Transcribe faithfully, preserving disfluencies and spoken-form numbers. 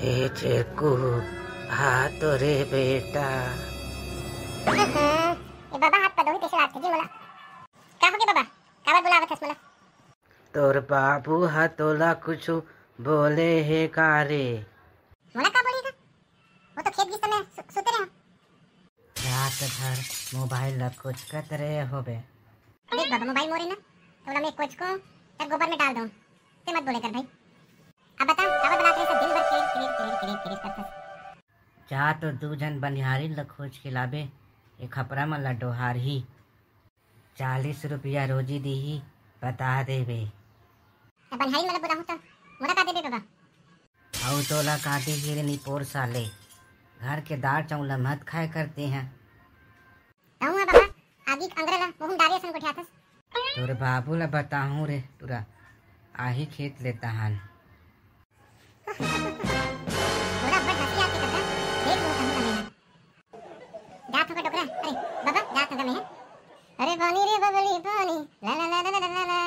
ए चेकू, हाथ तो रे बेटा। ए बाबा, हाथ पदोही तइसे लागथे जी मोला। का होगे बाबा, काबर बुलावत हस मोला? तोर बाबू ह तोला कुछु बोले हे का रे? मोला का बोलही गा? वो तो खेत गिस त मैं सु-, सुते रहेंव। रात भर मोबाइल ला कोचकत रहे होबे। देख बाबा, मोबाइल मोरे ना, त ओला मैं कोचकों या गोबर में डाल दूं। ते मत बोले कर भाई। अब बता, काबर बना के सब दिन भर किरिर, किरिर, किरिर, किरिर, किरिर करथस। जा तो दू झन बनिहारी ल खोज के लाबे, ए खपरा मन ल डोहारही। चालीस रुपया रोजी दीही, बता देबे। ए बनिहारी मन ल बुलाहूं त मोला का देबे बाबा? अउ तोला का दीही रे निपोर साले, घर के दाल चाउर ल मत खाए करते हैं। कहूं है बाबा, आगी के अंगरा ला मुंह में डारे असन गोठियाथस। तोर बाबू ला बताहूं रे टुरा, आही खेत ले तहान। मोला अब्बड़ हंसी आथे कका, देख लो कहूं लगे है। जात होगा डोकरा, अरे बाबा, जात होगा मैं। अरे पानी रे बबली पानी, ला ला ला ला ला ला ला।